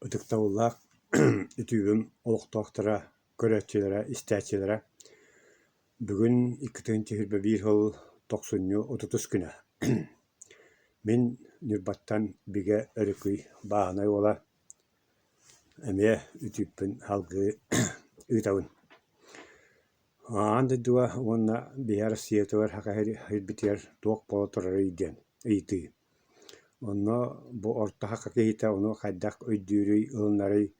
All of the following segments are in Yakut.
Ытыктабыллаах үтүөм олохтоохторо, көрөөччүлэрэ, истээччилэрэ! Бүгүн 2021 сыл тохсунньу 30 күнэ. Мин Ньурбаттан Бигэ Өрүкүй бааһынай уола эмиэ үтүөппүн салгыы ыытабын. Аан дойдуга уонна биһи Россиятыгар саха сирбитигэр туох буола турарый диэн ыйытыы. Онно бу орто саха киһитэ ону хайдах өйдүүрүй, ылынарый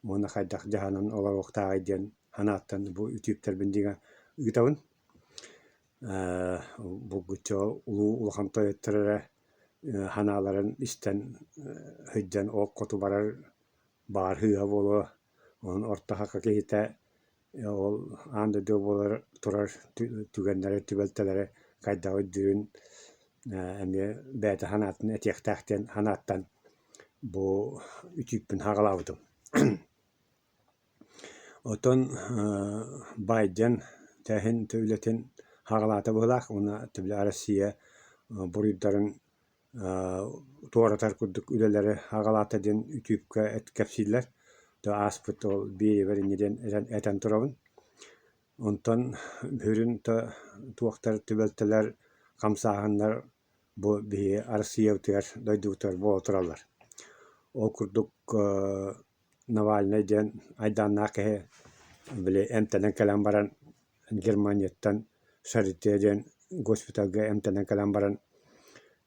уонна хайдах дьаһанан олоруохтааҕый диэн санааттан бу үтүөктэрбин дьиҥэ ыытабын. Булгуччу улуу улахан тойоттор эрэ санааларын истэн сылдьан ол хоту барар баҕар сыыһа буолуо. Онон орто саха киһитэ ол аан дойду буолар турар түгэннэри, түбэлтэлэри хайдах өйдүүрүн эмиэ бэйэтэ санаатын этиэхтээх диэн санааттан бу үтүүппүн саҕалаабытым. Оттон Байден тэһин үлэтин саҕалаата быһыылаах уонна Россия буруйдарын туоратар курдук үлэлэри аҕалаата диэн үтүөккэ кэпсииллэр. Ааспыт ол биэйэбэр инньэ диэн этэн турабын. Онтон сүрүн туохтар түбэлтэлэр, хамсааһыннар бу биһиги Арассыыйабытыгар, дойдубутугар буола тураллар. Ол курдук Навальнай диэн айдааннаах киһи били эмтэнэн кэлэн баран Германияттан Шарите диэн госпиталга эмтэнэн кэлэн баран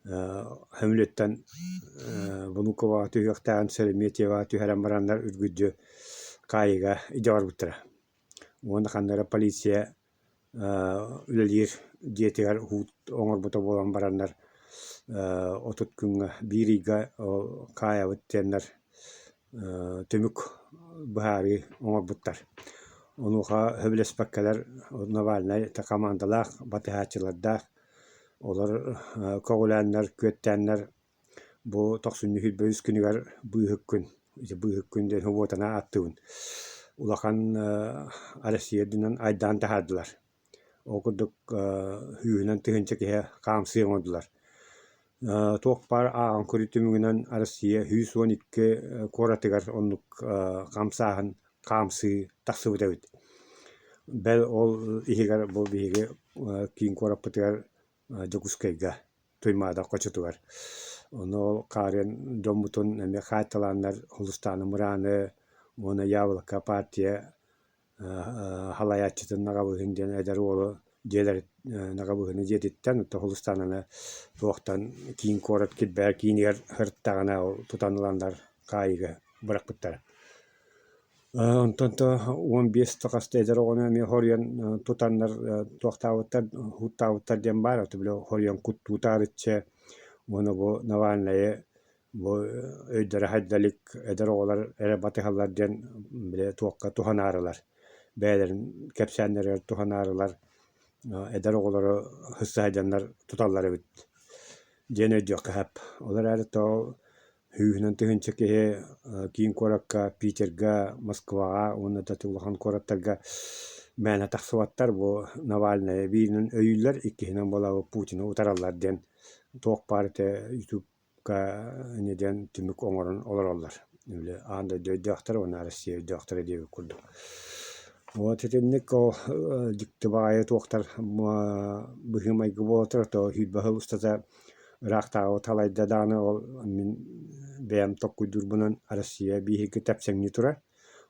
сөмөлүөттэн Внуковаҕа түһүөхтээҕин Шереметьевоҕа түһэрэн бараннар үргүлдьү хаайыыга илдьэ барбыттара. Уонна ханна эрэ полиция үлэлиир дьиэтигэр уһуут оҥорбута буолан бараннар 30 күҥҥэ биир ыйга хаайабыт диэннэр түмүк быһаарыы оҥорбуттар. Онуоха сөбүлэспэккэлэр Навальнай хамаандалаах, батыһааччылардаах олор көҕүлээннэр, күөттээннэр бу тохсунньу 23 күнүгэр быыһык күн, ити быыһык күн диэн субуотаны ааттыыбын, улахан Россия үрдүнэн айдаан таһаардылар. Ол курдук сүүһүнэн тыһыынча киһи хаамсыы оҥордулар. Туох баар ааҕан көрүү түмүгүнэн Россия 112 куоратыгар оннук хамсааһын, хаамсыы тахсыбыт эбит. Бэл ол иһигэр бу биһиги киин куораппытыгар Дьокуускайга Туймаада хочотугар. Ону ол хаарыан дьоммутун эмиэ хаайталааннар Хулустааны Мырааны уонна Яблоко партия салайааччытын Наҕабыһын диэн эдэр уолу дьиэлэр Наҕабыһыны дьиэтиттэн оттон Хулустананы туохтан киин куорат килбэйэр киинигэр сырыттаҕына ол тутан ыланнар хаайыыга бырахпыттара. Онтон 15 хас да эдэр оҕону эмиэ хоруйан тутаннар туохтаабыттар, һууттаабыттар диэн баар, ото били хоруйан куттуу таарыччы уонна бу Навальнайы бу өйдөрө хайда илик эдэр оҕолор эрэ батыһаллар диэн били туохха туһанаарылар, бэйэлэрин кэпсээннэригэр туһанаарылар эдэр оҕолору сыстыһайданнар туталлар эбит диэн өйдүөххэ сөп. Ол эрээри то Сүүһүнэн тыһыынча киһи киин куоракка, Питерга, Москваҕа уонна да улахан куораттарга мээнэ тахсыбаттар. Бу Навальнайы бииринэн өйүүллэр, иккиһинэн буолаабы Путины утараллар диэн туох баар этэ ютубка инньэ диэн түмүк оҥорон олороллор. Били аан дойду өйдөөхтөрө уонна Россия өйдөөхтөрө диэбит курдук. Вот итинник ол дьикти баҕайы туохтар быһыы-майгы буола турар, то 20 сыл устата Ыраахтааҕы талайда даҕаны ол мин бэйэм толкуйдуурбунан Россия биһиги тэпсэҥнии турар.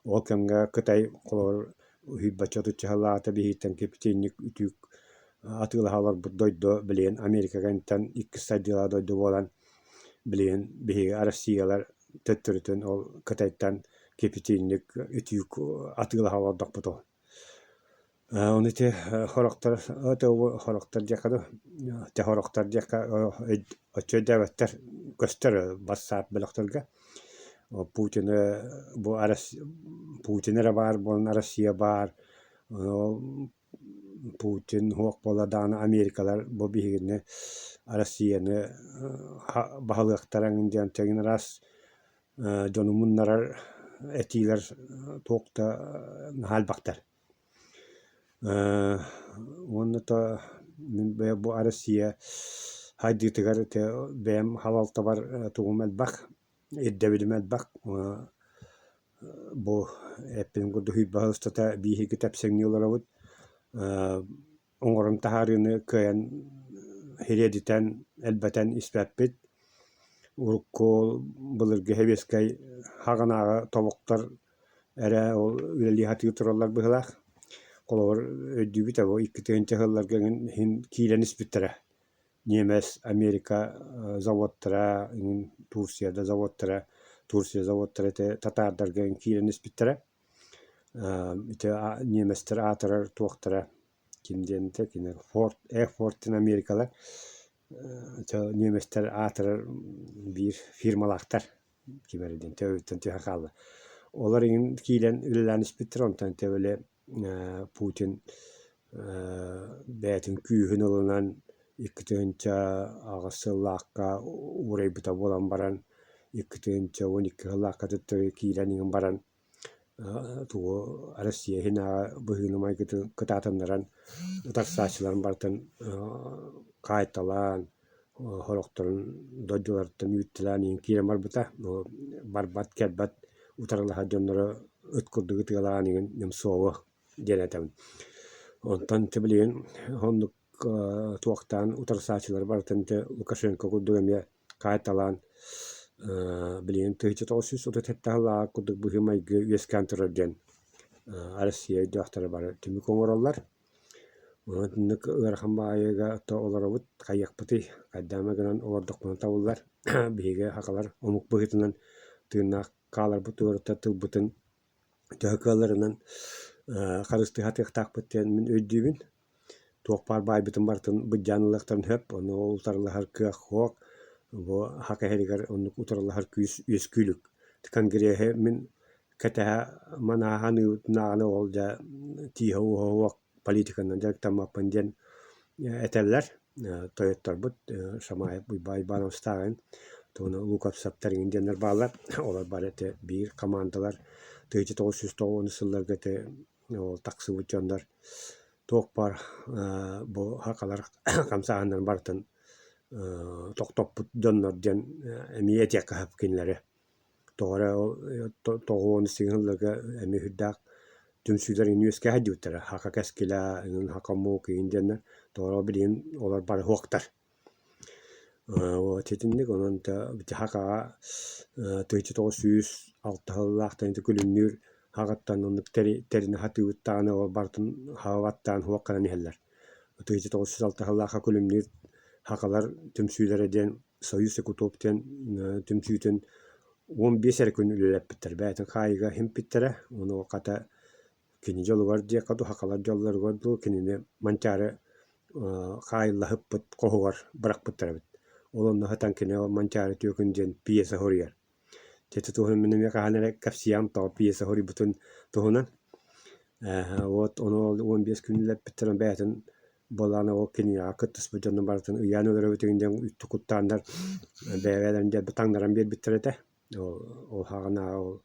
Ол кэмҥэ Кытай холобур уһуйбачча отучча сыллааҕыта биһигиттэн кэпитиэнньик үтүк атыылаһа олорбут дойду билигин Америка кэнниттэн иккис сайдыылаах дойду буолан билигин биһиги Россиялар төттөрүтүн ол Кытайтан кэпитиэнньик үтүк атыылаһа олордохпут ол. Ону ити сорохтор сорохтор диэххэ дуу, ити сорохтор диэххэ оччо өйдөөбөттөр көстөр бассаап бөлөхтөргө. Путины бу Путин эрэ баар буолан Россия баар, Путин суох буолла даҕаны Америкалар бу биһигини Россияны баһылыахтара диэн тэҥин араас дьону муннарар этиилэр туох да наһаа элбэхтэр. Уонна то мин бэйэм бу Россия сайдыытыгар ити бэйэм салалтабар тугум элбэх, ирдэбилим элбэх. Бу эппитим курдук сүүрбэ устата бииһиги тэпсэҥнии олоробут. Оҥорон таһаарыыны кыайан ириэдитэн, элбэтэн испэппит. Урукку былыргы сэбиэскэй хаҕынааҕы тобохтор эрэ ол үлэлии сатыы тураллар быһыылаах. Холобур, өйдүүбүт ээ бу 2000 сылларга иһин киирэн испиттэрэ. Ньиэмэс, Америка заводтара, Турция да заводтара, Турция заводтара ити татаардарга киирэн испиттэрэ. Ити ньиэмэстэр аатырар туохтара ким диэн этэ кини Форд, Форд диэн Америкалар ньиэмэстэр аатырар биир фирмалаахтар ким эрэ диэн төбөбүттэн түһэн хаалла. Олор иҥин киирэн үлэлээн испиттэр, онтон ити били Путин бэйэтин күүһүн ылынан 2008 сыллаахха уурайбыта буолан баран 2012 сыллаахха төттөрү киирэн иһэн баран тугу Россия иһинээҕи быһыыны-майгытын кытаатыннаран утарсааччыларын барытын хаайталаан сорохторун дойдуларыттан үүттэлээн иһин киирэн барбыта. Барбат-кэлбэт утарылаһар дьоннору ыт курдук ытыалаан иһин Немцову диэн этэбин. Онтон ити билигин оннук туохтаан утарсааччылары барытын ити Лукашенко курдук эмиэ хаайталаан билигин 1937 сыллааҕы курдук быһыы-майгы үөскээн турар диэн Россия өйдөөхтөрө бары түмүк оҥороллор. Онон итинник ыарахан баайыыга то олоробут, хайыахпытый, хайдах эмэ гынан олордохпутуна табыллар. Биһиги сахалар омук быһыытынан тыыннаах хааларбыт туорута тылбытын төһө кыалларынан харыстыы сатыахтаахпыт диэн мин өйдүүбүн. Туох баар баайбытын барытын былдьаан ылыахтарын сөп, ону ол утарылаһар кыах суох. Бу саха иһигэр оннук утарылаһар күүс үөскүү илик. Конгреһы мин кэтэһэ манааһан ыытынааҕына ол дьэ тииһэ-уоһа суох политиканан дьарыктаммаппын диэн этэллэр. Тойотторбут Шамаев Уйбаан Ивановичтааҕын тугуна Луковцевтар иҥин диэннэр бааллар. Олор бары ити биир командалар 1990 сылларга ити ол тахсыбыт дьоннор туох баар бу сахалар хамсааһыннарын барытын тохтоппут дьоннор диэн эмиэ этиэххэ сөп кинилэри. Тоҕо эрэ ол тоҕуон сыһыаннарга эмиэ сүрдээх түмсүүлэр иҥин үөскэһэ сылдьыбыттара. Саха кэскилэ, иҥин саха омук иҥин диэннэр тоҕо эрэ билигин олор бары суохтар. Вот итинник онон сахаҕа 1906 сыллаахтан ити күлүмнүүр саҕаттан оннук тэринэ сатыыбыт даҕаны ол барытын хаба баттаан суох гынан иһэллэр. 1906 сыллаахха күлүмнүүр сахалар түмсүүлэрэ диэн Союз Якутов диэн түмсүүтүн 15 эрэ күн үлэлэппиттэр. Бэйэтин хаайыыга иһимпиттэрэ. Ону хата кини дьолугар диэххэ дуу, сахалар дьоллоругар дуу кинини Манчаары хаайыллаһыппыт хоһугар бырахпыттар эбит. Ол онно сытан кини Манчаары түөкүн диэн пьеса суруйар. Дьэ ити туһунан мин эмиэ хаһан эрэ кэпсиэҕим тоҕо пьеса суруйбутун туһунан. Вот ону 15 күн үлэлэппиттэрин бэйэтин Буоллаҕына ол кинигэҕэ кыттыспыт дьону барытын ыйаан өлөрөбүтүн диэн үттү куттааннар бэйэ-бэйэлэрин диэн таҥнаран биэрбиттэр этэ. Ол ол саҕанааҕы ол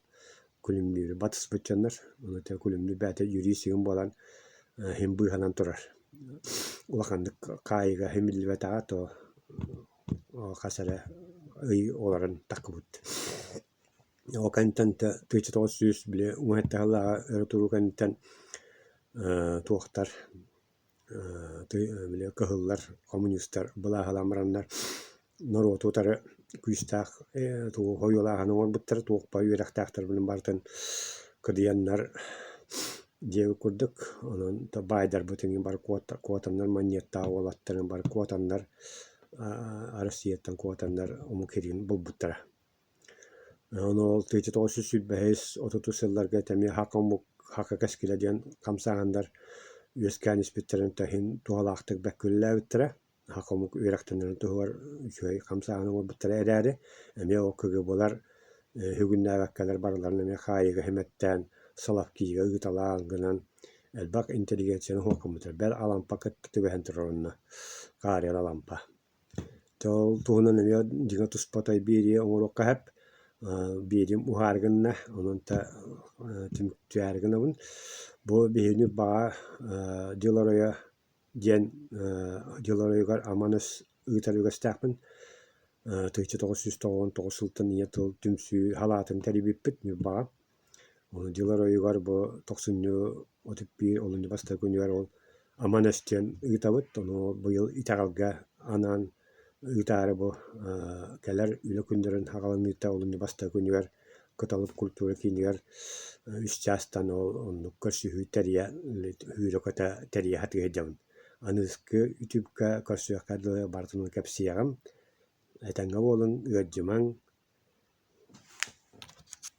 күлүмнүүрү батыспыт дьоннор. Ону тэ күлүмнүүр бэйэтэ юрист игин буолан иһин быыһанан турар. Улаханнык хаайыыга симиллибэтэҕэ то хас эрэ ый олорон таххыбыт. Ол кэнниттэн 1900 били уон сыллааҕы өрө туруу кэнниттэн туохтар били кыһыллар, коммунистар былааһылаан бараннар норуоту утары күүстээх тугу хойуолааһыны оҥорбуттара, туохпа үөрэхтээхтэрбин барытын кыдыйаннар диэбит курдук, онон баайдарбыт иҥин бары куотаннар манньыаттаах уолаттарын бары куотаннар Россияттан куотаннар омук сирин булбуттара. Ону ол 1925 30 сылларга эмиэ саха омук саха кэскилэ диэн хамсааһыннар үөскээн испиттэрин иһин туһалаахтык бэккүллээбиттэрэ. Саха омук үөрэхтэнэрин туһугар үчүгэй хамсааһын оҥорбуттара эрээри, эмиэ ол КГБ-лар сүгүннээбэккэлэр барыларын эмиэ хаайыыга симэттээн, Соловкига ыыталаан гынан элбэх интеллигенцияны суох гыммыттар. Бэл Алампа кытта түбэһэн турар онно, Карел Алампа. Дьэ ол туһунан эмиэ дьиҥэ туспа той биэрии оҥоруохха сөп. Биэриим уһаары гынна, онон да түмүктээри гынабын. Бу биһигини баҕа дьыл оройо диэн дьыл оройугар аман өс ыытар үгэстээхпин. 1999 сылтан ийэ тыл түмсүү салаатын тэрийбиппит Ньурбаҕа. Ону дьыл оройугар бу тохсунньу 31 олунньу бастакы күнүгэр ол Аман өс диэн ыытабыт. Ону быйыл итэҕэлгэ анаан ыытаары бу кэлэр үлэ күннэрин аҕаланыыта олунньу бастакы күнүгэр Кыталык культура киинигэр үс чаастан ол оннук көрсүһүү тэрийэ сүүрэ-көтө тэрийэ сатыы сылдьабын. Аныгыскы ютубка көрсүөххэ дылы барытын кэпсиэҕим. Этэҥҥэ буолуҥ, ыалдьымаҥ.